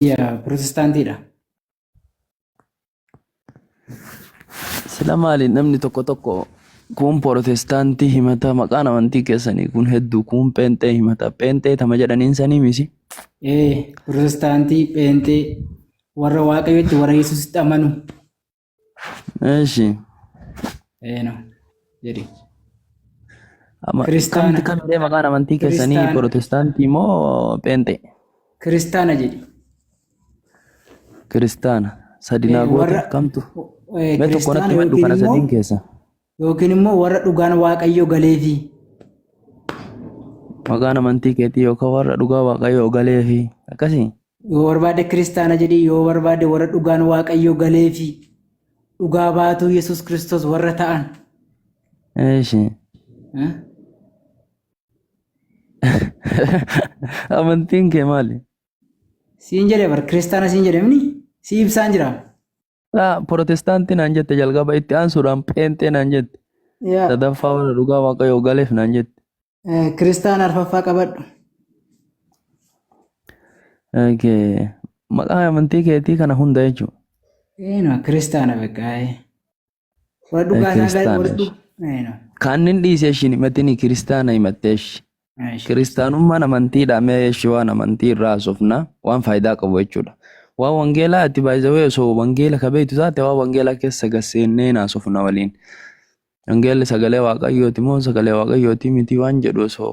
Kiyya Pirotestaantiidha. Sila maali namni tokko tokko kuun Pirotestaantii himata maqaan amantii keessanii kun hedduu kuun pheenxee himata pheenxee tama jedhaniin sanii misi. Ee, Pirotestaantii, Pheenxee, warra Waaqayyotti warra Yesuusitti amanu. Eeshi. Ee no jedhi. Amma Kiristaana. kamti kamiree maqaan amantii keessanii Kiristaana. Pirotestaantii moo pheenxee? Kiristaana jedhi. Kiristaana. Sadi naa Eh, goote warra kamtu? eh, Mee tokko kiristaana natti himadhu yookiin kana immoo sadiin keessa. yookiin immoo warra dhugaan Waaqayyo galeefi. Maqaan amantii keetii yookaan warra dhugaa Waaqayyoo galeefi akkasii. Yoo barbaadde kiristaana jedhi, yoo barbaadde warra dhugaan Waaqayyo galeefi dhugaa baatuu Yesuus Kiristoos warra ta'an. Eeshi. Eh? Amantiin kee maali? Siin jedhe bar kiristaana siin jedhe mini si ibsaan jira. Laa Protestaantii naan jette jalqaba itti aansuudhaan pheenxee naan jette. Yaa Sadaffaa warra dhugaa Waaqayyoo galeef naan jette. Kiristaana arfaffaa qabadhu. Okay. Maqaa amantii keetii kana hunda jechuudha. Eenyu kiristaana beekaa. Warra dhugaa isaa Kiristaana warra ishee. dhugaa. Eenyu. Kaannin dhiisee ishiin himatini kiristaana himattee ishee. Kiristaanummaan amantiidha mee ishee waan amantii irraa haasofna waan faayidaa qabu jechuudha. Waan wangeelaa ati baay'ee osoo wangeela ka beektu taate waan wangeelaa keessa gaseennee haasofna waliin. Wangeelli sagalee waaqayyooti moo sagalee waaqayyooti miti waan jedhu osoo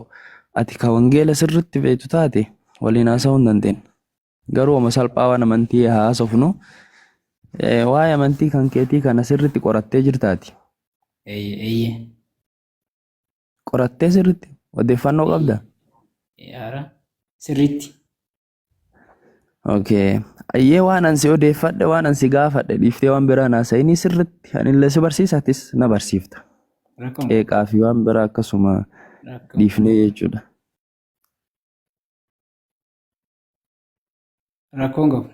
ati ka wangeela sirriitti beektu taate waliin haasa'uu hin dandeenya. Garuu oma salphaa waan amantii haa haasofnu. Waa'ee amantii kan keetii kana sirriitti qorattee jirtaati. Eeyyee eeyyee. Qorattee sirriitti odeeffannoo qabda. Yaara sirriitti. Okay. Ayyee waan an si odeeffadhe waan an si gaafadhe dhiiftee waan biraa hin haasa'inii sirriitti anillee si barsiisa atis na barsiifta. Rakkoon Qeeqaa fi waan biraa akkasuma rakkoon dhiifnee jechuudha. rakkoon qabu.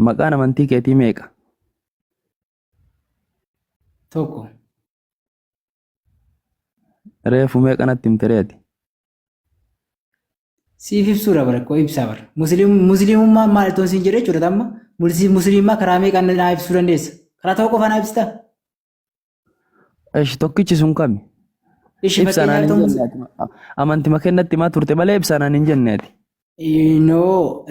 Maqaan amantii keetii meeqa? Tokko. Reefu meeqa natti himte ree ati? Siif ibsuudha bara koo ibsaa bara. Musliimummaan maal itoo siin jedhee jechuudha amma. Musliimummaa karaa meeqaan naa ibsuu dandeessa? Karaa tokko qofa naa ibsitaa? Esh tokkichi sun kami? Ishi Ibsa naan fakkeenyaaf hin itoo jenne ati. Amantima kennatti himaa turte malee ibsa naan hin jenne ati. No,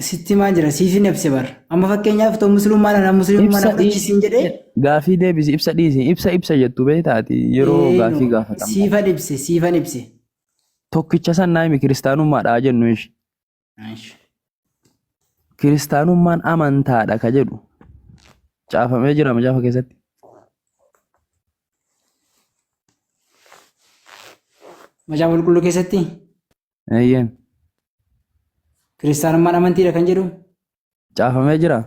sitti himaan jira siif hin ibse bara. Amma fakkeenyaaf itoo musliimummaa na musliimummaa na Ibsa fudhachiisiin dhiisi. jedhee Gaafii deebisi ibsa dhiisi. Ibsa ibsa jettu beektaa ati yeroo gaafii no, gaafatamtu. siifan ibse siifan ibse. Tokkicha san naa himi kiristaanummaadha haa jennu ishi. Ishi. Kiristaanummaan amantaadha ka jedhu caafamee jira macaafa keessatti. Macaafa qulqulluu keessatti Eeyyeen kiristaanummaan amantiidha kan jedhu caafamee jira.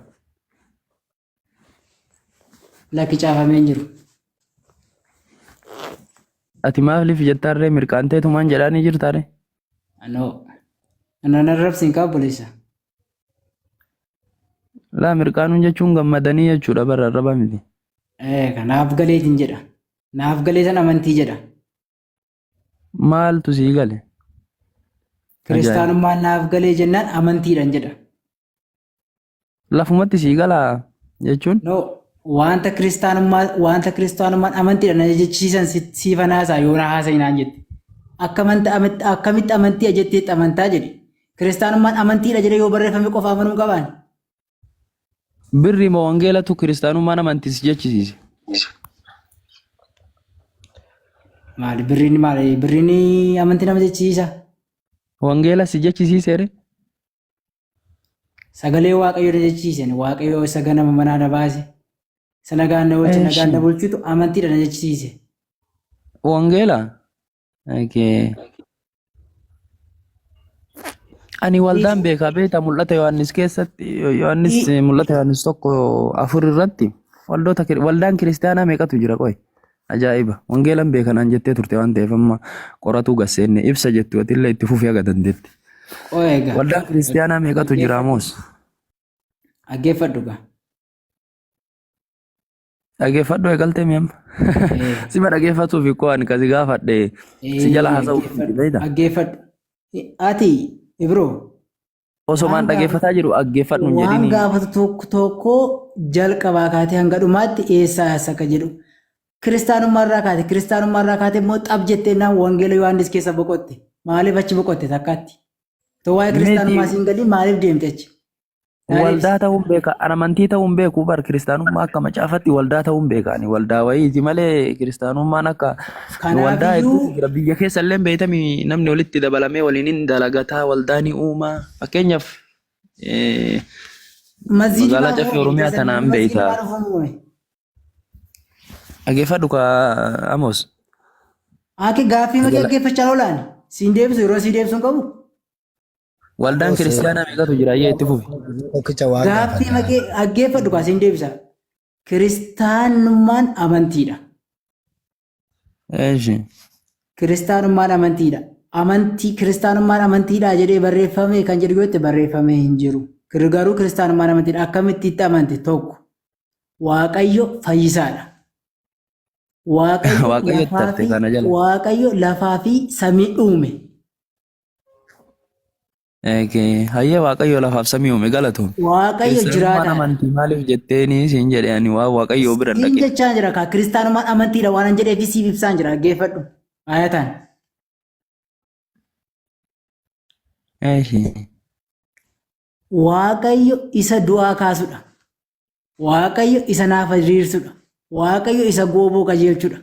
Lakki caafamee hin jiru. Ati maaliif jettaarree mirqaanteetumaan jedhaanii jirtaaree? Anoo. Ana nan rabsiin kaa obboleessa. Laa mirqaanuun jechuun gammadanii jechuudha bara arraba miti. Ee ka naaf galeetiin jedha. Naaf galee san amantii jedha. Maaltu sii gale? Ajaa'iba. Kiristaanummaan naaf galee jennaan amantiidhaan jedha. Lafumatti sii galaa jechuun No, wanta kiristaanummaa wanta kiristaanummaan amantiidha na jechiisan siifan haasaa yoo na haasa'i naan jette. Akka amanta akkamitti amantii jetteetti amantaa jedhi. Kiristaanummaan amantiidha jedhee yoo barreeffame qofa amanuu qabaan. birrii moo wangeelatu kiristaanummaan amantii si jechisiise. Maali birriin maali birriin amantii nama jechisiisa? Wangeela si jechisiiseere? Sagalee Waaqayyoo na jechisiisen Waaqayyoo isa ganama manaa na baase isa nagaan na oolche nagaan na Eeshi. bulchutu amantiidha na jechisiise. Wangeela? Okay. Ani waldaan beekaa beektaa mul'ata Yohaannis keessatti Yohaannis mul'ata Yohaannis 1:4 irratti waldoota waldaan kiristaanaa meeqatu jira qoy ajaa'iba wangeelan beekanaan jettee turte waan ta'eef amma qoratuu gasseenne ibsa jettu atillee itti fufii haga dandeetti. Qoy egaa. Waldaan kiristaanaa meeqatu jira moos? Dhaggeeffadhu gaa. Dhageeffadhu eegaltee mi amma? Sima dhageeffatuuf koo ani kasi gaafadhe si jala haasa'uuf miti beektaa? Dhaggeeffadhu. Ati Ibroo. Osomaan Waan gaafatu dhaggeeffataa jiru dhaggeeffadhu hin waan jedhini. gaafatu tokko tokko jalqabaa kaatee hanga dhumaatti eessaa eessa akka jedhu. Kiristaanummaa irraa kaate kiristaanummaa irraa kaate immoo xab jettee naan wangeela Yohaannis keessa boqotte. Maaliif achi boqotte takkaatti? Too waa'ee Miti kiristaanummaa siin galii maaliif deemte achi? Naa deebisi. waldaa ta'uun beeka. An amantii ta'uun beeku bar kiristaanummaa akka macaafatti waldaa ta'uun beeka. Ani waldaa wayiiti malee kiristaanummaan akka waldaa hedduutu Kanaafiyyuu jira. Biyya keessa illee beektami namni walitti dabalamee waliin hin dalagataa waldaa ni uuma. Fakkeenyaaf eh, masjiidni magaalaa maaf Caffee uumame Oromiyaa keessatti tanaan masjiidni beekta. maal uumame? Dhaggeeffadhu ka Amos. Ake gaaffii makee dhaggeeffachaa oolaan siin deebisu yeroo sii deebisuun qabu. Waldaan Amos kiristaanaa meeqatu jira? Ayyee itti fufi. tokkicha waan Gaaffii gaafata. makee dhaggeeffadhu kaa siin deebisa. Kiristaanummaan amantiidha. Eeshi. Kiristaanummaan amantiidha. Amantii kiristaanummaan amantiidha jedhee barreeffame kan jedhu yoo itti barreeffame hin jiru. Garuu kiristaanummaan amantiidha. Akkamitti itti amante tokko Waaqayyo fayyisaadha. Waaqayyo Waaqayyo itti lafaa hafte fi kana jala. Waaqayyo lafaa fi samii uume. Eegee, hayyee Waaqayyo lafaaf samii uume galatoom. Waaqayyo Kiristaanummaan jiraataadha. amantii maaliif jetteeni siin jedhe ani waan Waaqayyoo bira hin Siin dhaqin. jechaan jira kaa kiristaanummaan amantiidha waan an jedheef siif ibsaan jira dhaggeeffadhu. Ayataan. Eeshi. Waaqayyo isa du'aa kaasudha. Waaqayyo isa naafa diriirsudha. Waaqayyo isa gooboo qajeelchudha.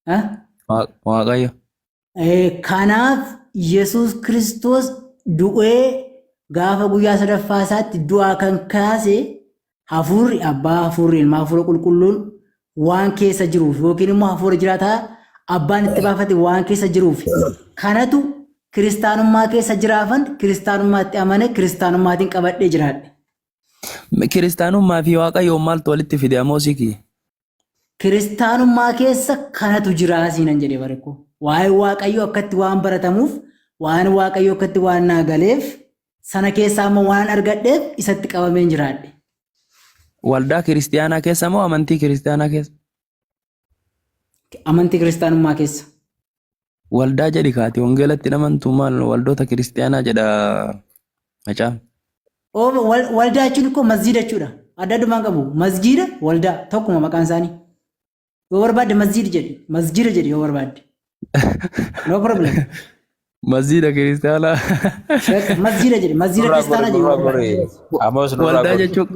Ha? Waaqayyo. Kanaaf Yesuus Kiristoos du'ee gaafa guyyaa sadaffaa isaatti du'aa kan kaase hafuurri abbaa, hafuurri ilmaa, hafuura qulqulluun waan keessa jiruuf yookiin immoo hafuura jiraataa abbaan itti baafate waan keessa jiruuf kanatu kiristaanummaa keessa jiraafan kiristaanummaatti amane kiristaanummaatiin qabadhee jiraadhe. Kiristaanummaa fi Waaqayyoon maaltu walitti fide Amoosii kiyya? Kiristaanummaa keessa kanatu jiraa siinan jedhe barekkoo. Waa'ee Waaqayyoo akkatti waan baratamuuf, waan Waaqayyoo akkatti waan naa galeef, sana keessaa immoo waan argadheef isatti qabameen jiraadhe. Waldaa kiristiyaanaa keessa moo amantii kiristiyaanaa keessa? Amantii kiristaanummaa keessa. Waldaa jedhi kaati wangeelatti hin amantuu maal waldoota kiristiyaanaa jedha macaafni. Oo, waldaa jechuun koo masjiida jechuudha. Adda addummaan qabu. Masjiida, waldaa tokkuma maqaan isaanii. Yoo barbaadde masjiid jedhi. Masjiida jedhi yoo barbaadde. No problem. Masjiida kiristiyaanaa. Bakka masjiida jedhi. Masjiida Nurraa gori kiristaanaa jedhi yoo nurraa gori. barbaadde. Amos nurraa Waldaa gori. jechuun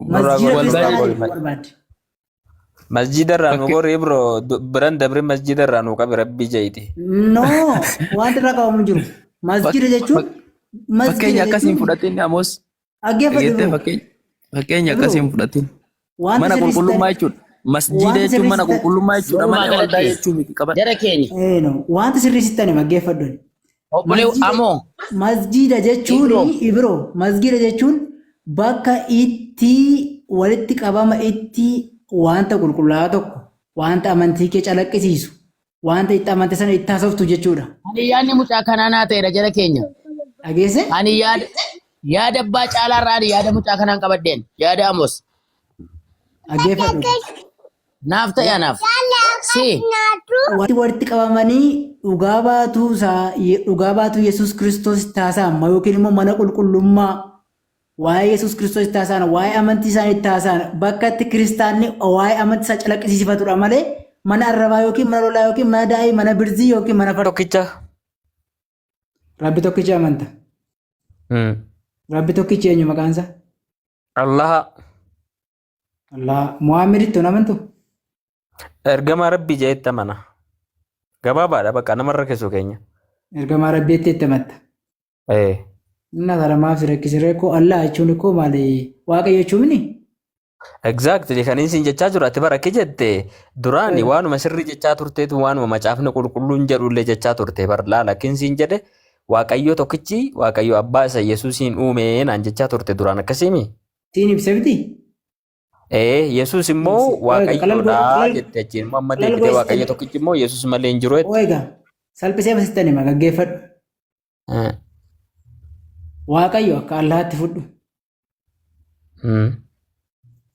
Nurraa Masjiida gori nurraa kiristaanaa gori. jedhi yoo barbaadde. Masjida irraa nu fakke gori ibro biran dabri masjida irraa nu qabi rabbi jeeti. No, wanti irraa qabamu hin jiru. Masjiida jechuun masjiida fakkeenya akkasii hin jechuun fudhatin Amos dhaggeeffadhu dhageettee ibro. fakkeenya fakkeenya akkasii Ibro hin fudhatin. wanta Mana sirrii qulqullummaa sitti jechuudha. Masjiida wanta jechuun sirrii mana sitti qulqullummaa jechuudha Walumaa malee waldaa galatti jechuu miti qabadhu. jara keenya eh no, wanta sirrii sitti ani dhaggeeffadhu. obbolee Masjiida amoo masjiida jechuun ibro ibro masjiida jechuun bakka itti walitti qabama itti wanta qulqullaa'aa tokko wanta amantii kee calaqqisiisu wanta itti amante sana itti haasoftu jechuudha. Ani yaadni mucaa kanaa naa ta'eera jara keenya. Dhageesse? Ani yaada yaada abbaa caalaa irraa ani yaada mucaa kanaan qabadheen yaada Amos Dhaggeeffadhu. naaf ta'e anaaf. Si Wanti walitti qabamanii dhugaa baatuu isaa dhugaa baatuu Yesuus Kiristoos itti haasa'an yookiin immoo mana qulqullummaa waa'ee Yesuus Kiristoos itti haasa'an waa'ee amantii isaanii itti haasa'an bakka itti kiristaanni waa'ee amantii isaa calaqqisiifatudha malee mana arrabaa yookiin mana lolaa yookiin mana daa'ii mana birzii yookiin mana farda. Tokkicha. Rabbi tokkicha amanta. Rabbi tokkichi eenyu maqaan isaa? Allaha. Allah Muhammaditti hin amantu? Ergamaa Rabbii jedhetti amana. Gabaabaadha bakka namarra keessu keenya. Ergamaa Rabbiitti itti amanта. Ee. Inni tara maaf si rakkise reekoo Allah jechuun koo maali Waaqayyo jechuun mini? Exactly kan isin jechaa jiru ati bara jette duraani waanuma sirrii jechaa turteetu waanuma macaafni qulqulluun jedhullee jechaa turte bar laala akkin siin jedhe Waaqayyo tokkichi Waaqayyo abbaa isa Yesuusiin uume naan jechaa turte duraan akkasiimi. Siin ibsa miti? Ee Yesuus immoo Oega qalal Waaqayyoodha qalal jette achiin immoo amma qalal deebitee goos Waaqayyo tokkichi immoo Yesuus malee hin jiru jette. Oega salphisee masittan hima gaggeeffadhu. Waaqayyo akka Allaatti fudhu.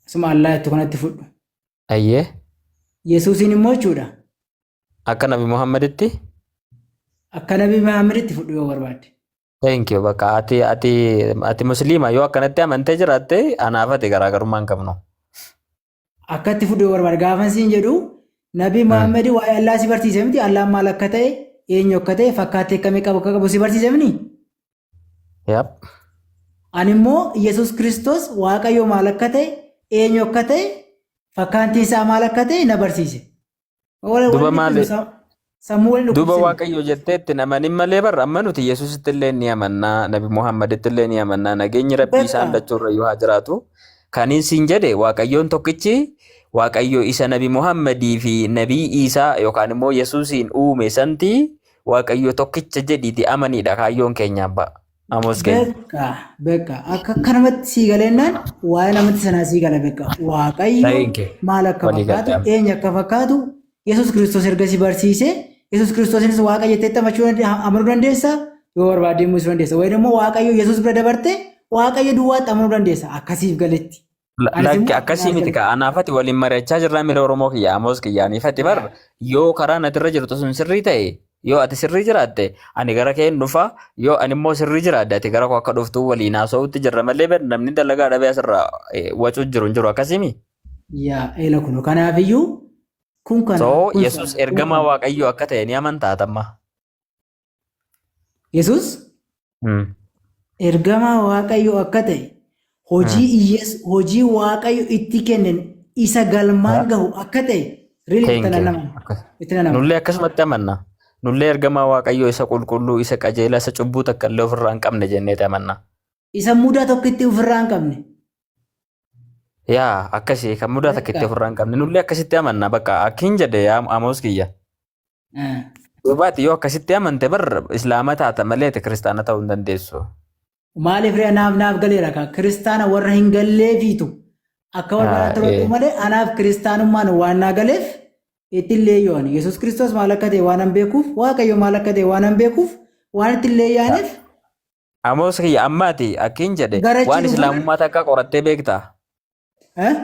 Asuma Allah jettu kanatti fudhu. Ayyee Yesuusiin immoo jechuudha. akka Nabi Muhammaditti Akka Nabi Muhammaditti fudhu yoo barbaadde. Thank you. Bakka ati musliima yoo akkanatti amantee jiraatte, anaaf ati garaagarummaa hin qabnu. Akkatti fudhuu barbaada. Gaafan siin jedhu, Nabi Muhammad waa'ee Allah si barsiise miti? Allaan maal akka ta'e, eenyu akka ta'e, fakkaattee akkamii qabu akka qabu si barsiise miti? Yep. Ani immoo Yesuus Kiristoos Waaqayyo maal akka ta'e, eenyu akka ta'e, fakkaattiin isaa maal akka ta'e na barsiise. Duba Wal maali? Sammuu waliin Duba dhukkubsine. Waaqayyo jettee itti amanin malee barra amma nuti Yesuusitti illee ni amannaa, Nabi Muhammaditti illee ni amannaa, nageenyi Rabbii isaan Bakka lachuurra yoo haa jiraatu. Kaniin siin jedhe, Waaqayyoon tokkichi, Waaqayyo isa Nabi Muhammadii fi Nabii Iisaa yookaan immoo Yesuusiin uume santi Waaqayyo tokkicha jedhiiti amaniidha kaayyoon keenya, abbaa. Amoos keenya. Bakka bakka akka akkanumatti sii galeennaan waa'ee namatti sanaa sii gala bakka. Waaqayyo Thank you. maal akka Walii fakkaatu, galtee. eenyu akka fakkaatu Yesuus Kiristoos erga si barsiise, Yesuus Kiristoosinis Waaqa jetteetti amanuu dandeessa, yoo barbaadde immoo isuu dandeessa. Wayin immoo Waaqayyo Yesuus bira dabarte Waaqayyo duwwaatti amanuu dandeessa akkasiif galetti. Anis Lakki, immoo akkasii akkanaaf miti galetti. ka anaafati waliin mari'achaa jirraa mira Oromoo kiyya, Amoos kiyya, aniifati bar yoo karaa ati irra jirtu sun sirrii ta'e, yoo ati sirrii jiraatte, ani gara kee hin dhufa. Yoo ani immoo sirrii jiraadde, ati gara koo akka dhuftu waliin haasa'utti jirra malee bar namni dalagaa dhabee asirraa wacuu jiru hin jiru, akkasii. Yaa eela kun kanaafiyyuu kun kana So kun Yesus sana kun ergamaa kana. Waaqayyoo akka ta'e ni amantaa atamma? Yesuus ergamaa Waaqayyoo akka ta'e, hojii Iyyees hojii Waaqayyo itti kennen isa galmaan gahu akka ta'e really itti Thank nan you. amana. Itti nan amana. Nullee akkasumatti amanna. Nullee ergamaa Waaqayyoo isa qulqulluu, isa qajeelaa, isa cubbuu takka illee ofirraa hin qabne jenneeti amanna. Isa mudaa tokko itti ofirraa hin qabne. Yaa, akkasii kan mudaa takka itti Bakka. ofirraa hin qabne. Nullee akkasitti amanna, bakka akkin jedhe yaa Amoos kiyya. Dubaati yoo akkasitti amante bar islaama taata malee ati kiristaana ta'uu hin dandeessu. Maaliif ree, anaaf galeera ka kiristaana warra hin galleefiitu akka barbaadan ta'uu malee, anaaf kiristaanummaan waan naa galeef ittiin leeyyoon Yesuus Kiristoos maal akka ta'e waan an beekuuf, Waaqayyo maal akka ta'e waan an beekuuf, waan ittiin leeyyaaneef. Amoos kiyya, ammaati akkin jedhe Gara waan achi dhufuun islaamummaa takka qorattee beektaa? Eh?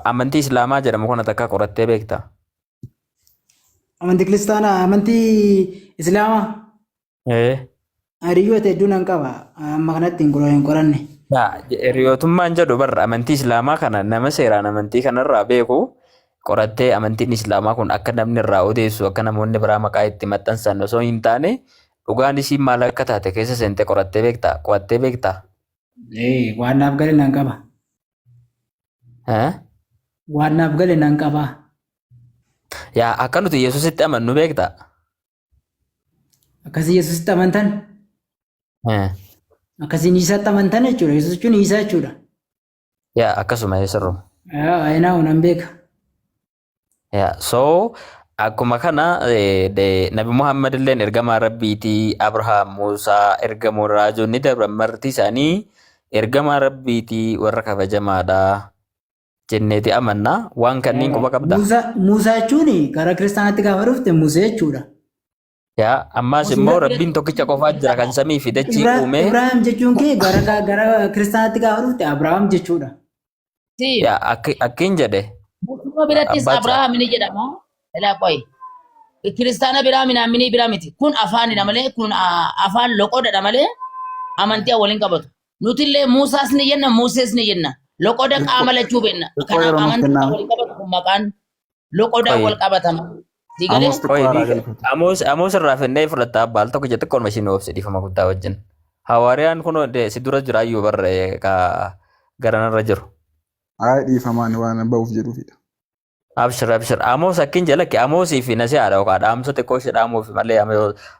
Amantii islaamaa jedhamu kana takka qorattee beektaa? Amantii kiristaanaa, amantii islaamaa? Hiriyoota hedduu nan qaba, amma kanatti hin qoranne. Yaa, hiriyootummaan jedhu bar amantii islaamaa kana nama seeraan amantii kanarraa beeku qorattee, amantiin islaamaa kun akka namni irraa odeessu, akka namoonni biraa maqaa itti maxxansan osoo hin taane, dhugaan isii maal akka taate keessa seentee qorattee beektaa? Qo'attee beektaa? Waan naaf gale nan qaba. Eh? Waan naaf gale nan qaba. Yaa, akka nuti Yesuusitti amannu beektaa? Akkasii Yesuusitti amantan? Eh. Akkasiin Iisaatti amantan jechuudha. Yesuus jechuun Iisaa jechuudha. Yaa, akkasuma sirru. Ayinaa nan beeka. Yaa, so akkuma kana Nabi Muhammad illeen ergamaa Rabbiiti, Abrahaam, Muusaa, ergamoon raajonni dabran marti isaanii ergamaa Rabbiiti, warra kabajamaadha jenneeti amanna. Waan kanneen quba qabda. Muusaa jechuun gara kiristaanaatti gaafa dhufte Musee jechuudha. Yaa, ammaas immoo Rabbiin tokkicha qofaa jira kan samii fi dachii uume. Ibraahim jechuun kee gara kiristaanaatti gaafa dhufte Abrahaam jechuudha. Si Yaa, akkin jedhe. Muslima birattis Abbaa Abrahaam ni jedhama. Ilaa qoy. Kiristaana biraa minaaminii biraa miti. Kun afaanidha malee, kun afaan loqodadha malee amantii waliin qabatu. Nutillee Muusaas ni jenna, Musees ni jenna. Loqoda qaama lachuu beekna. Xiqqoo Kanaaf yeroo nuuf amantii kenname. waliin qabatu kun maqaan loqodaan Qoy. wal qabatama. Si galee? Amos xiqqoo Qoy, haaraa galfate. Amoos irraa finnee fudhatta, abbaa al tokko jette xiqqoon isheen obse dhiifama guddaa wajjin. Hawaariyaan kun si dura jiraayyuu barre ka garanarra jiru. Hayi, dhiifamaan waan ba'uuf jedhuufidha. Abshir, abshir. Amoos akkin jalakki Amoosii fi nasihaadha yookaan dhaamsa xiqqoo ishee dhaamuuf malee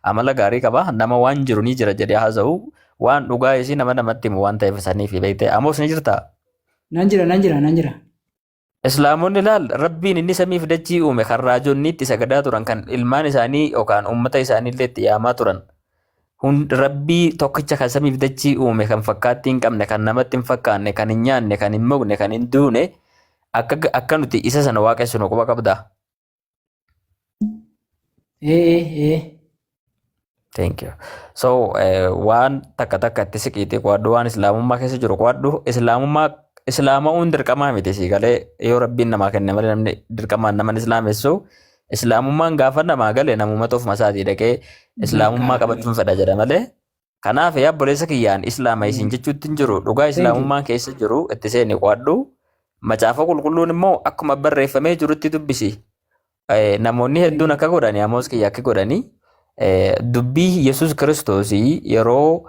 amala gaarii qaba. Nama waan jiru ni jira jedhee haasa'u, waan dhugaa isii nama namatti himu waan ta'eef sanii fi beektee. Amoos, ni jirtaa? Nan jira, nan jira, nan jira. Islaamonni laal, Rabbiin inni samiif dachii uume, kan raajonni itti sagadaa turan, kan ilmaan isaanii yookaan uummata isaanii illee itti yaamaa turan. Rabbii tokkicha kan samiif dachii uume, kan fakkaattii hin qabne, kan namatti hin fakkaanne, kan hin nyaanne, kan hin mugne, kan hin duune, akka nuti isa sana waaqessinu quba qabdaa? Ee. Thank you. So waan takka takka itti siqiitii qo'adhu, waan islaamummaa keessa jiru qo'adhu. Islaamummaa islaama'uun dirqamaa miti, sii galee? Yoo Rabbiin namaa kenne malee namni dirqamaan nama hin islaamessu. Islaamummaan gaafa namaa gale namumatu ofuma isaatii dhaqee islaamummaa qabachuun fedha jedha malee Kanaaf yaa obboleessa kiyyaan Islaama isin jechuutti hin jiru. Dhugaa Thank you. Islaamummaan keessa jiru itti seeni qo'adhu. Macaafa qulqulluun immoo akkuma barreeffamee jirutti dubbisi. Namoonni Thank hedduun you. akka godhani Amoos kiyya akka godhani dubbii Yesuus Kiristoos yeroo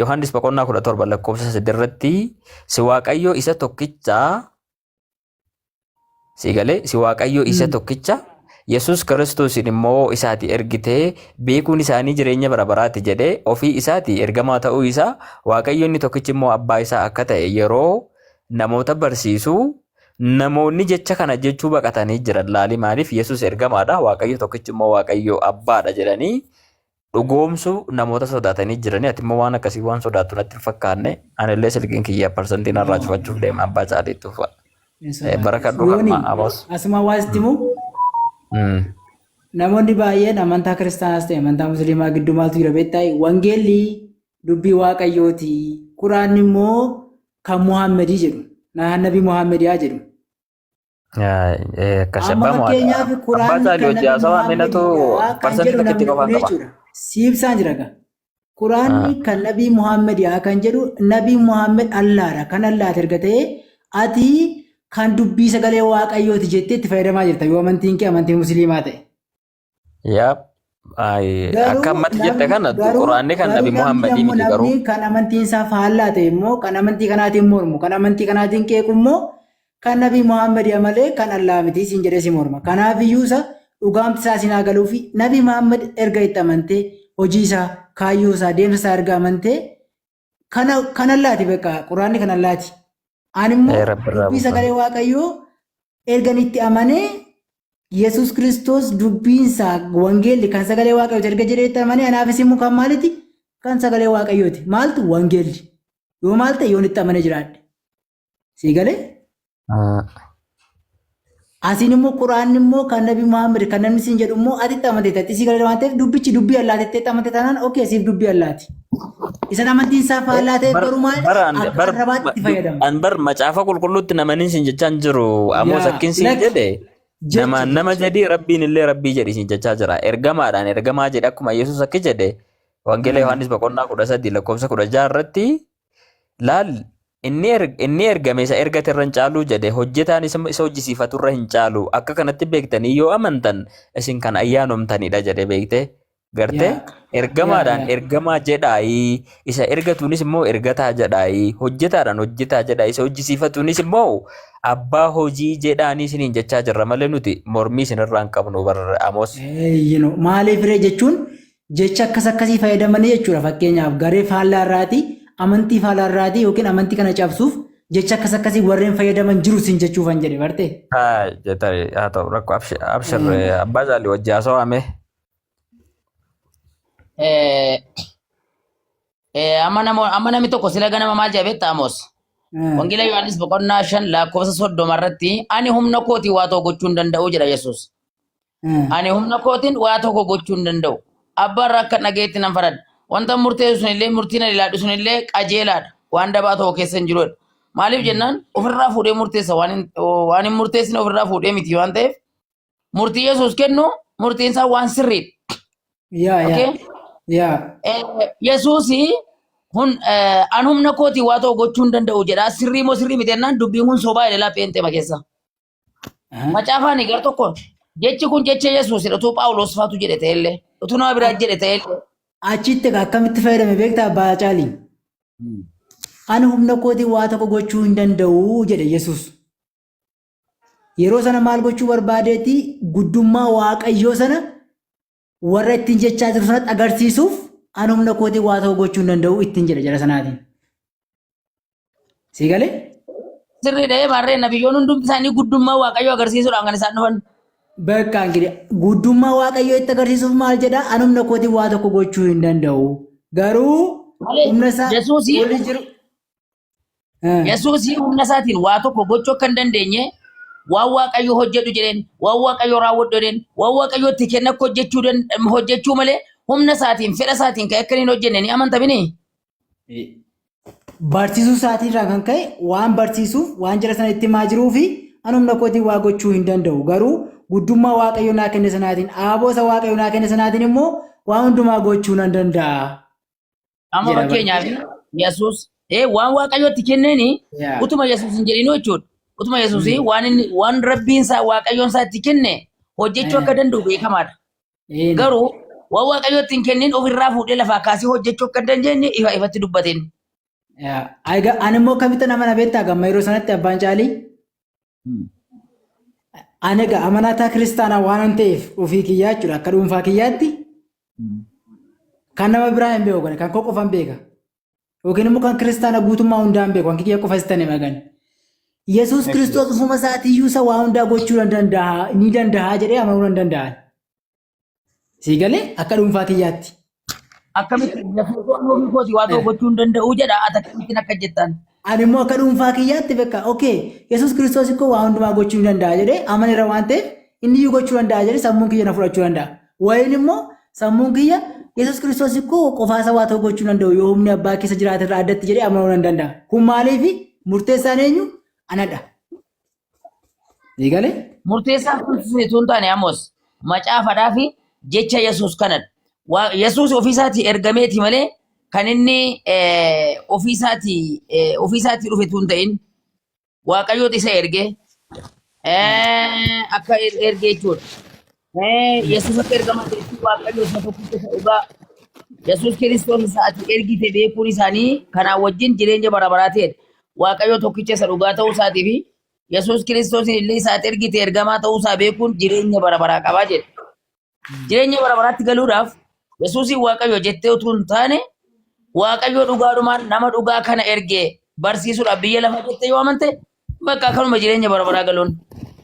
Yohaannis boqonnaa 17 lakkoofsa 3 irratti si Waaqayyo isa tokkicha si galee si Waaqayyo isa tokkicha Yesuus Kiristoosiin immoo isaati ergitee beekuun isaanii jireenya bara baraati jedhee ofii isaati ergamaa ta'uu isaa Waaqayyo inni tokkichi immoo abbaa isaa akka ta'e yeroo namoota barsiisu namoonni jecha kana jechuu baqatanii jiran laali maaliif Yesuus ergamaadha Waaqayyo tokkichi immoo Waaqayyo abbaadha jedhanii dhugoomsuu namoota sodaatanii jiranii ati immoo waan akkasii waan sodaattu natti hin fakkaanne anillee silkiin kiyya parsantiin irraa cufachuuf deema abbaa caaliitu fa'a. Hin sodaatu. Barakadhu Yooni kanuma Amos. asuma waa sitti himu namoonni baay'een amantaa kiristaanaas ta'e amantaa musliimaa gidduu maaltu jira beektaa? Wangeelli dubbii Waaqayyooti. Quraanni immoo kan Muhammadii jedhu. Nabii Muhammadii jedhu. Akkas Amma abbaa mo'aadha. fakkeenyaaf Abbaa Quraanni caalii kan hojii Nabii haasawaa minatu Muhammadidha kan parsantii jedhu takkitti namni qofaan kun qaba. jechuudha. Siibsaan jira gaa. Quraanni kan Nabii Muhammadidha kan jedhu Nabii Muhammad Allaadha. Kan Allaati erga ta'e ati kan dubbii sagalee Waaqayyooti jettee itti fayyadamaa jirta yoo amantiin kee amantii musliimaa ta'e. Yaa akka Garuu ammatti jette namni kana garuu quraanni kan garuu Nabi namni Muhammadii ammoo miti garuu. namni kan amantiin isaa faallaa ta'e immoo kan amantii kanaatiin mormu kan amantii kanaatiin qeequ immoo kan Nabii Muhammad malee kan Allaa miti siin jedhee si morma. Kanaaf iyyuu isa dhugaamti isaa siin haa galuu fi Nabii Muhammad erga itti amantee hojii isaa kaayyoo isaa deemsa isaa erga amantee kana kan Allaati beekaa quraanni kan Allaati. Ani immoo Rabbi irraa dubbii buufa. sagalee Waaqayyoo ergan itti amanee Yesuus Kiristoos dubbiinsaa wangeelli kan sagalee Waaqayyooti erga jedhee itti amanee anaafis immoo kan maaliti? Kan sagalee Waaqayyooti. Maaltu wangeelli? Yoo maal ta'e yoon itti amanee jiraadhe. Sii galee? Asiin immoo quraanni immoo kan Nabi Muhammad kan namni siin jedhu immoo ati itti amantee ati sii galee waan ta'eef dubbichi dubbii Allaati itti amantee taanaan okee siif dubbii Allaati. Isan amantiin isaa faallaa ta'eef Bar garuu maalidha? bar an Akka bar arrabaatti itti fayyadama. an bar macaafa qulqulluutti namanin sin jechaa hin jiru ammoo Yaa sakkin sin lakki jedhe jecha namaan nama jecha. jedhi rabbiin illee rabbii jedhi sin jechaa jira ergamaadhaan ergamaa jedhe akkuma Yesuus akki jedhe wangeela Yohaannis boqonnaa 13 lakkoofsa 16 irratti laal inni ergame isa ergate irra hin caalu jedhe hojjetaan isa hojjisiifatu irra hin caalu akka kanatti beektanii yoo amantan isin kan ayyaanomtanidha jedhe beekte gartee Yaa yaa ergamaadhaan yaa. ergamaa jedhaayii isa ergatuunis immoo ergataa jedhaayii hojjetaadhaan hojjetaa jedhaa isa hojjisiifatuunis immoo abbaa hojii jedhaanii isiniin jechaa jirra malee nuti mormii isinirraa hin qabnu bar Amoos. Eeyyino maaliif ree jechuun jecha akkas akkasii fayyadamanii jechuudha. Fakkeenyaaf garee faallaa irraatii amantii faallaa irraatii yookiin amantii kana cabsuuf jecha akkas akkasii warreen fayyadaman jiru sin jechuufan jedhe bartee. Haa jetare haa ta'u rakkoo abshir abshir abbaa jaalli wajji haasawame. Amma namni tokko sila ganama maal jedha beektaa Amoos? Wangeela Yohaannis boqonnaa 5 lakkoofsa 30 irratti ani humna kootiin waa tokko gochuu hin danda'u jedha Yesuus. Ani humna kootiin waa tokko gochuu hin danda'u. Abbaa irraa akka dhagayetti nan faradha. Wanta murteessu sunillee murtiin ani laadhu sunillee qajeelaadha. Waan dabaa tokko keessa hin jirudha. Maaliif jennaan ofirraa fuudhee murteessa waan hin murteessine ofirraa fuudhee miti waan ta'eef murtii Yesuus kennu murtiin isaa waan sirriidha. Yaa yaa Okay? yaa. Yesuus hun an humna kootiin waa tokko gochuu hin danda'u jedha. Sirrii moo sirrii miti jennaan dubbiin kun sobaa jedhe laa pheenxeema keessa. Macaafaan gar tokko jechi kun jecha Yesuus utuu Phaawulos faatu jedhe ta'ellee utuu nama biraa jedhe ta'ellee. Achitti egaa akkamitti fayyadame beektaa abbaa Caalii? Ani humna kootiin waa tokko gochuu hin danda'u jedhe Yesuus. Yeroo sana maal gochuu barbaadeeti guddummaa Waaqayyoo sana warra ittiin jechaa jiru sanatti agarsiisuuf ani humna kootiin waa tokko gochuu hin danda'u ittiin jedhe jara sanaatiin. Sii galee? Sirriidha ee maarree nabiyyoon hundumti isaanii guddummaa Waaqayyoo agarsiisuudhaan kan isaan dhufan. Bakka ingirii guddummaa Waaqayyoo itti agarsiisuuf maal jedha ani humna kootiin waa tokko gochuu hin danda'u. Garuu Malee humna isaa Yesuusii olli jiru. Yesuus humna isaatiin waa tokko gochuu akka hin dandeenye waan Waaqayyo hojjedhu jedheen, waan Waaqayyo raawwadhu jedheen, waan Waaqayyo itti kenne akka hojjechuu hojjechuu malee humna isaatiin fedha isaatiin ka'ee akka inni hin hojjenne ni amanta mini? Barsiisuu isaatiirraa kan ka'e waan barsiisuuf waan jara sana itti himaa jiruu fi an humna kootiin waa gochuu hin danda'u. Garuu guddummaa Waaqayyo naa kenne sanaatiin aaboo isa Waaqayyo naa kenne sanaatiin immoo waan hundumaa gochuu nan danda'a. Amma Jedha bara. fakkeenyaaf Yesuus waan Waaqayyootti kenneeni Yaa. utuma Yesuus hin jedhinuu jechuudha. Utuma Yesuus waan inni waan Rabbiin isaa Waaqayyoon isaa itti kenne hojjechuu akka danda'u beekamaadha. Een. Garuu waan Waaqayyootti hin kennin ofirraa fuudhee lafaa kaasee hojjechuu akka hin dandeenye ifa ifatti dubbateen. Yaa. Egaa ani immoo akkamitti nama na beektaa gamma yeroo sanatti abbaan caalii? Ani egaa amanaataa kiristaanaa waanan ta'eef ofii kiyyaa jechuudha akka dhuunfaa kiyyaatti kan nama biraa hin beeku kan koo qofan beeka. Yookiin immoo kan kiristaana guutummaa hundaa hin beeku kan kiyya qofa sitan hima gan. Yesuus Kiristoos ofuma isaatiiyyuu isa waa hundaa gochuu danda'a ni danda'a jedhee amanuu nan danda'a. Sii galee akka dhuunfaa kiyyaatti. Akkamitti Yesuus waan ofii kooti waa tokko gochuu hin danda'u jedha ati akkamittiin akka jettan. Ani immoo akka dhuunfaa kiyyaatti bakka okay Yesuus Kiristoos ikkoo waa hundumaa gochuu ni danda'a jedhee amaneera waan ta'eef inni iyyuu gochuu danda'a jedhee sammuun kiyya na fudhachuu danda'a. Wayin immoo sammuun kiyya Yesuus Kiristoos ikkoo qofaasa waa tokko gochuu danda'u yoo humni abbaa keessa jiraate irraa addatti jedhee amanuu nan danda'a. Kun maaliif murteessaan eenyu anadha. Sii galee? Murteessaan kun utuu hin taane Amos macaafadhaa fi jecha Yesuus kanadha. Yesuus ofiisaatii ergameeti malee kan inni ofiisaatii dhufe utuu hin ta'in Waaqayyooti isa erge akka erge jechuudha. Yesuus akka ergamaa ta'etti Waaqayyo isa tokkicha isa dhugaa Yesuus Kiristoos isa ati ergite beekuun isaanii kanaan wajjin jireenya bara baraa ta'edha. Waaqayyo tokkicha isa dhugaa ta'uu isaatii fi Yesuus Kiristoos illee isa ati ergite ergamaa ta'uu isaa beekuun jireenya bara baraa qabaa jedhe. Jireenya bara baraatti galuudhaaf Yesuusiin Waaqayyo jettee utuu hin taane Waaqayyo dhugaadhumaan nama dhugaa kana ergee barsiisuudhaaf biyya lafaa jettee yoo amante bakka akkanuma jireenya bara baraa galuun.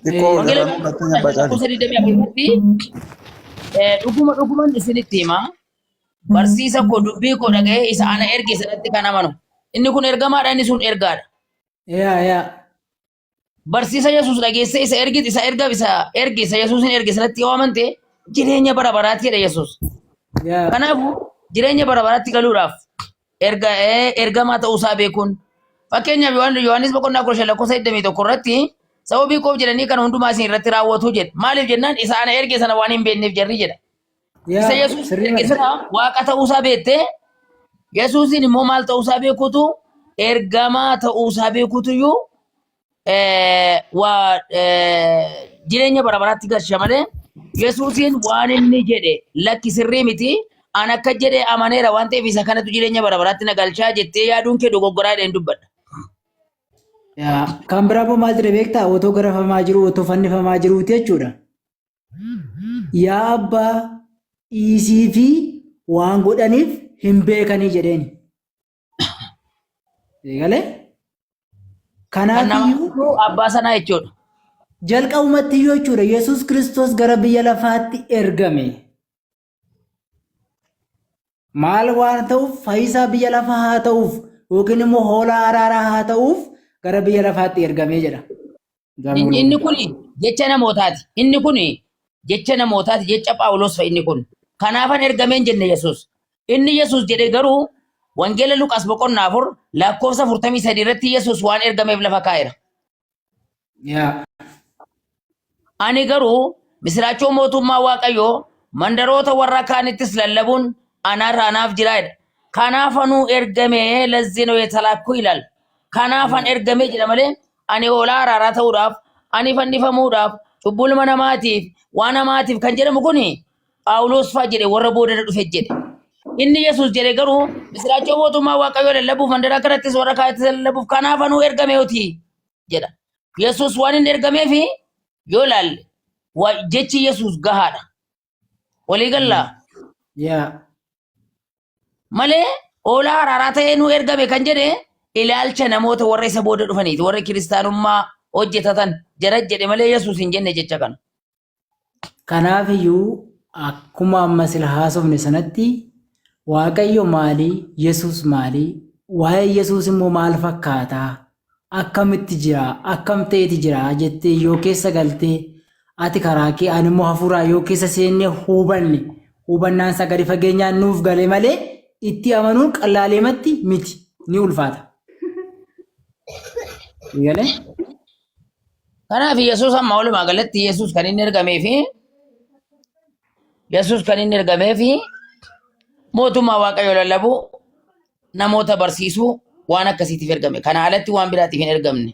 Xiqqoo Wangeela irraa mul'attee abbaa caali. lakkoofsa 24 irratti dhuguma dhuguman isinitti hima barsiisa koo dubbii koo dhaga'ee isa ana erge sanatti kan amanu inni kun ergamaadha inni sun ergaadha. Yaa yaa. Barsiisa Yesuus dhageessee isa ergite isa erga isa erge isa Yesuusin erge sanatti yoo amante jireenya bara baraati jedha Yesuus. Yaa. Kanaafuu jireenya bara baraatti galuudhaaf erga ergamaa ta'uusaa beekuun fakkeenyaaf Yohaannis boqonnaa 15 lakkoofsa 21 irratti sababii koof jedhanii kan hundumaa isin irratti raawwatu jedha. Maaliif jennaan isa ana erge sana waan hin beekneef jarri jedha. Isa Yaa. Yesuus Sirrii erge mata. sana waaqa ta'uusaa beektee Yesuusiin immoo maal ta'uusaa beekuutu ergamaa ta'uusaa beekuutuyyuu waa jireenya bara baraatti galcha malee Yesuusiin waan inni jedhe lakki sirrii miti an akka jedhe amaneera waan ta'eef isa kanatu jireenya bara baraatti na galchaa jettee yaaduun kee dogoggoraa jedheen dubbadha. Yaa. Kan biraa immoo maal jedhe beektaa? Otoo garafamaa jiru, otoo fannifamaa jiruuti jechuudha. Yaa abbaa dhiisii fi waan godhaniif hin beekanii jedheeni. Eegalee? Kan Kanaaf nama iyyuu fudhu abbaa sanaa jechuudha. jalqabumatti iyyuu jechuudha Yesuus Kiristoos gara biyya lafaatti ergame. Maal waan ta'uuf fayyisaa biyya lafaa haa ta'uuf yookiin immoo hoolaa araaraa haa ta'uuf gara biyya lafaatti ergamee jedha. Inni inni kun jecha namootaati. Inni kun jecha namootaati. Jecha Phaawulos fa'i inni kun. Kanaafan ergamee hin jenne Yesuus. Inni Yesuus jedhe garuu Wangeela Luqaas boqonnaa 4 lakkoofsa 43 irratti Yesuus waan ergameef lafa kaa'eera. Yaa. Ani garuu misiraachoo mootummaa Waaqayyoo mandaroota warra kaanittis lallabuun anarra anaaf jira jedha. Kanaafanuu ergame ለዚህ ነው የተላኩ ይላል። Kanaafan ergame jedha malee ani hoolaa araaraa ta'uudhaaf, ani fannifamuudhaaf, cubbuu ilma namaatiif, waan namaatiif kan jedhamu kun Phaawulos fa'aa jedhe warra booda dhufe jedhe. Inni Yesuus jedhe garuu misiraachoo mootummaa Waaqayyoo lallabuuf mandara kanattis warra kaanittis lallabuuf kanaafanuu ergameeti jedha. Yesuus waan inni ergameefi yoo ilaalle jechi Yesuus gahaadha. Walii gallaa Yaa. malee hoolaa araaraa ta'ee nu ergame kan jedhe ilaalcha namoota warra isa booda dhufaniiti. Warra kiristaanummaa hojjetatan jara jedhe malee Yesuus hin jenne jecha kana. Kanaaf iyyuu akkuma amma sila haasofne sanatti Waaqayyo maalii? Yesuus maalii? Waa'ee Yesuus immoo maal fakkaataa? Akkamitti jira? Akkam ta'eeti jira? Jettee yoo keessa galtee ati karaa kee ani immoo hafuuraa yoo keessa seennee hubanne hubannaan isaa gadi fageenyaan nuuf gale malee itti amanuun qallaaleematti miti ni ulfaata. Galee? Kanaaf Yesuus amma walumaa galatti Yesuus kan inni ergamee fi mootummaa Waaqayyoo lallabuu namoota barsiisuu waan akkasiitiif ergame. Kana alatti waan biraatiif hin ergamne.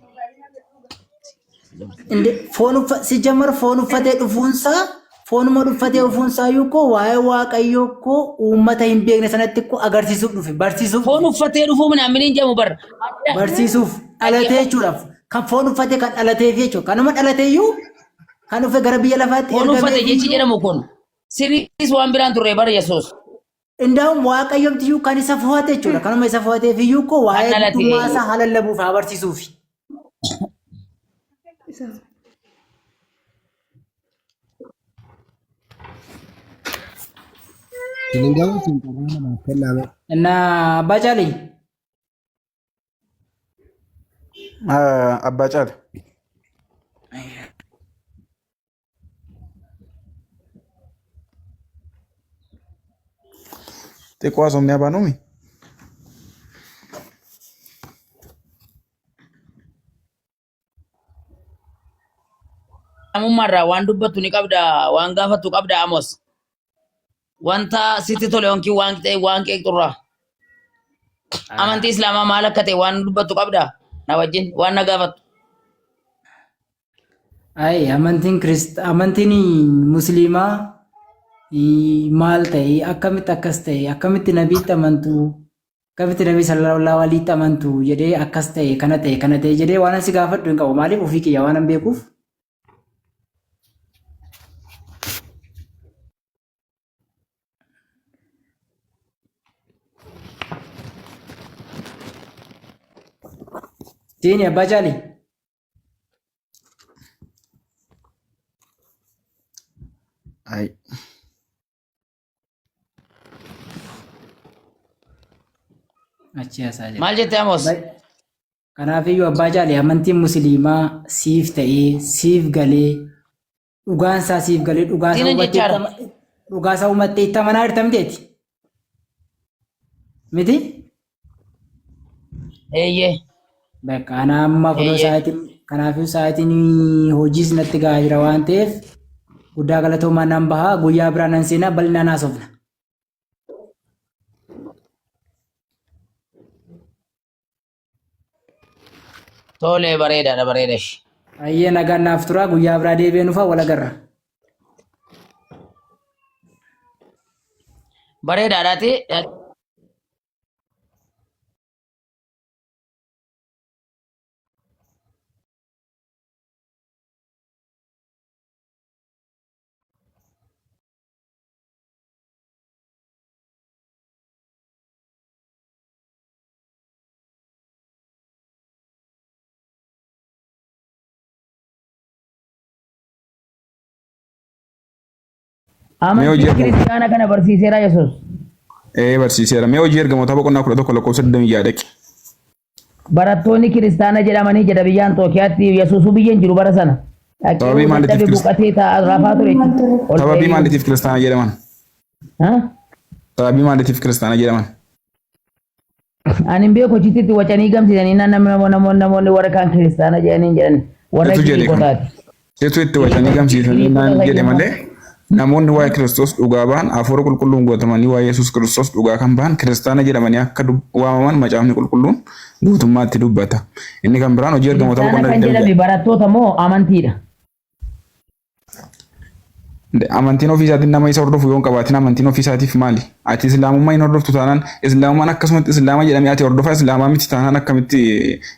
Inde foon sijjamar foon uffatee dhufuunsaa foonuma uffatee dhufuunsaa iyyuu koo waa'ee Waaqayyoo koo uummata hin beekne sanatti koo agarsiisuuf dhufe barsiisuuf Foon dhufe uffatee dhufuu minaamin hin jedhamu bar. barsiisuuf dhalatee jechuudhaaf kan foon uffatee kan dhalateef jechuudha. Kanuma dhalatee iyyuu kan dhufe gara biyya lafaatti Foon uffate ergameef jechi iyyuu jedhamu kun sirriis waan biraan turre bara Yesuus. Indaa'um Waaqayyomti iyyuu kan isa fo'ate jechuudha. Kanuma isa fo'ateef iyyuu koo Kan waa'ee dhalate. guddummaa isaa haa lallabuuf haa barsiisuufi. Isin garuu isin carraa namaaf kennaa mee? Innaa Abbaa Caalii. Abbaa Caala. Xiqqoo haasofnee abaanuumi? Namummaarraa waan dubbattu ni qabda, waan gaafattu qabda Amos. Wanta sitti tole yookiin waan ta'e waan qeeqxurraa. Amantii Islaamaa maal akka ta'e waan dubbattu qabda na wajjin waan na gaafattu. Ay, amantiin kirist amantiin musliimaa maal ta'e akkamitti akkas ta'e akkamitti nabiitti amantu akkamitti nabii sallallahu alaihi amantu jedhee akkas ta'e kana ta'e kana ta'e jedhee waan si gaafadhu hin qabu maaliif ofii kiyya waan hin beekuuf. Siini abbaa caalii. Ay. Achi haasaa jira. Maal jette Amos? Kanaafiyyuu abbaa jaale amantiin musliimaa siif ta'ee siif galee dhugaan isaa siif galee dhugaa isaa Diinan hubattee jechaadha. dhugaa isaa hubattee itti amanaa jirta miteeti? Miti? Eeyyee. Bakka ana amma kunoo Eeyyee. sa'aatiin kanaafuu sa'aatiin hojiis natti gahaa jira waan ta'eef guddaa galatoomaa nan bahaa guyyaa biraa nan seenaa bal'inaan haasofna. Tole bareedaadha bareeda ishee. Ayyee nagaan naaf turaa guyyaa biraa deebi'ee nufa wal agarra. Bareedaadhaati. Mee hojii Amantii ergamoota kiristaana kana barsiiseera Yesuus. ee barsiiseera. Mee hojii ergamoota boqonnaa 11 lakkoofsa 26 dhaqi. Barattoonni kiristaana jedhamanii jedha biyya Anxookiyaatti Yesuusuu biyya hin jiru bara sana. Dhaqee Sababii yoo maaliitiif dadhabe kirist boqotee taa'aa rafaa ture jechuudha. Ol sababii ba'ee maaliitiif kiristaana jedhaman? Ha? Sababii maaliitiif kiristaana jedhaman? Ani hin beeku achitti wacanii gamsiisanii naan namni namoonni namoonni warra kaan kiristaana jedhanii hin jedhan warra Situ jedhe kana. Giriikotaati. Situ itti wacanii gamsiisanii Giriikota naan jedhe fayyadamu. malee namoonni waa'ee Kiristoos dhugaa ba'an hafuura qulqulluun guutamanii waa'ee Yesuus Kiristoos dhugaa kan ba'an kiristaana jedhamanii akka waamaman macaafni qulqulluun guutummaatti dubbata. Inni kan biraan hojii ergamoota Kiristaana boqonnaa kan 26. jedhame barattoota moo amantiidha? Amantiin ofii isaatiin nama isa hordofu yoo hin qabaatin amantiin ofii isaatiif maali? Ati islaamummaa hin hordoftu taanaan islaamummaan akkasumatti islaama jedhamee ati hordofaa islaamaa miti taanaan akkamitti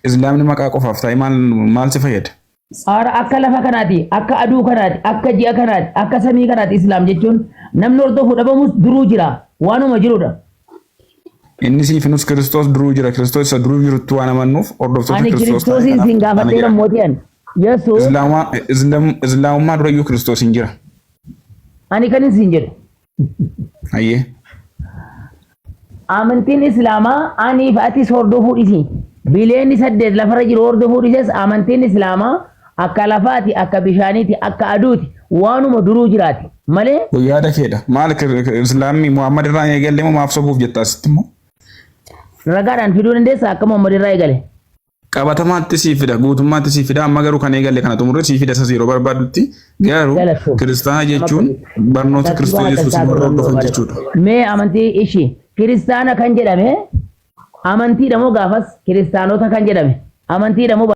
islaamni maqaa qofaaf ta'e maal maal si fayyada? Haara akka lafa kanaati, akka aduu kanaati, akka ji'a kanaati, akka samii kanaati islaam jechuun namni hordofu dhabamus duruu jira. Waanuma jirudha. Inni siif nus Kiristoos duruu jira. Kiristoos isa duruu jirutti waan amannuuf hordoftoota Ani Kiristoos taane Kiristoosiin kanaaf siin kiristaana gaafadheera jedhama. mootii ani. Yesuus Islaamummaa durayyuu Kiristoos hin jira. ani kanin siin jedhu. Hayyee. Amantiin Islaamaa aniif atis hordofuu dhisi. Bileenni 8 lafarra jiru hordofuu dhises amantiin Islaamaa akka lafaati, akka bishaaniiti, akka aduuti waanuma duruu jiraati malee Kun yaada keedha. Maal Islaamni Muhammad irraa hin eegalle moo maaf sobuuf jetta asitti immoo? ragaadhaan fiduu dandeessa akka Muhammad irraa eegale. Qabatamaatti sii fida guutummaatti sii fida amma garuu kan eegalle kana xumurre sii fida isas yeroo barbaadutti garuu Galatoomi. kiristaana Nama jechuun barnoota tartiibaan Kiristoos akkas Yesuus taatu warra namni hordofan barbaada. jechuudha. Mee amantii ishii kiristaana kan jedhame Amantiidha moo gaafas kiristaanota kan jedhame? Amantiidha moo?